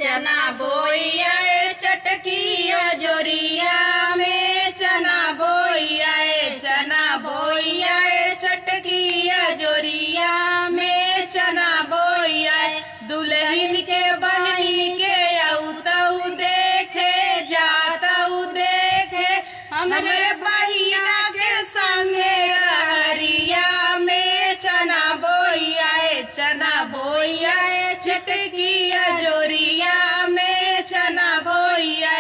चना बोइया चटकिया जोरिया में, चना बोइया, चना बोइया चटकिया जोरिया में, चना बोइया। दुल्हन के बहनी के औतऊ देखे जातऊ देखे, हमरे बहिना के संगे रहरिया में, चना बोइया, चना बोइया चटकिया जोरिया में, चना बोइया।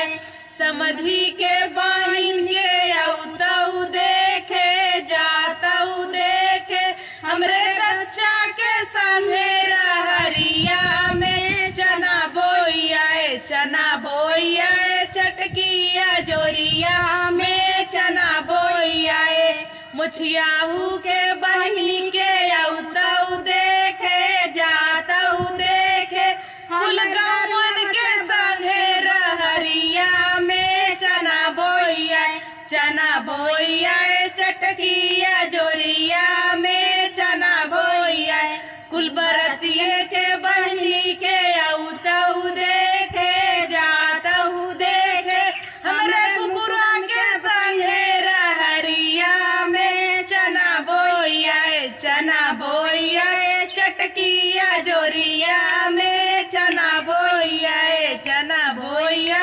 समधी के बहिन के औतऊ देखे जातऊ देखे, हमरे चचा के संगे रहरिया में, चना बोइया, चना बोइया चटकिया जोरिया में, चना बोइया। मुछियाहू के बहनी के औतऊ देखे जातऊ देखे, कुल गौवन के संगे रहरिया में, चना बोइया, चना बोइया चटकिया जोरिया में, चना बोइया। कुल बरतिये के बहनी के औतऊ देखे जातऊ देखे, हमरे कुकुरा के संगे रहरिया में, चना बोइया, चना बोइया चटकिया जोरिया में, चना बोइया, चना बोइया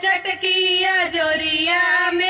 चटकिया जोरिया में।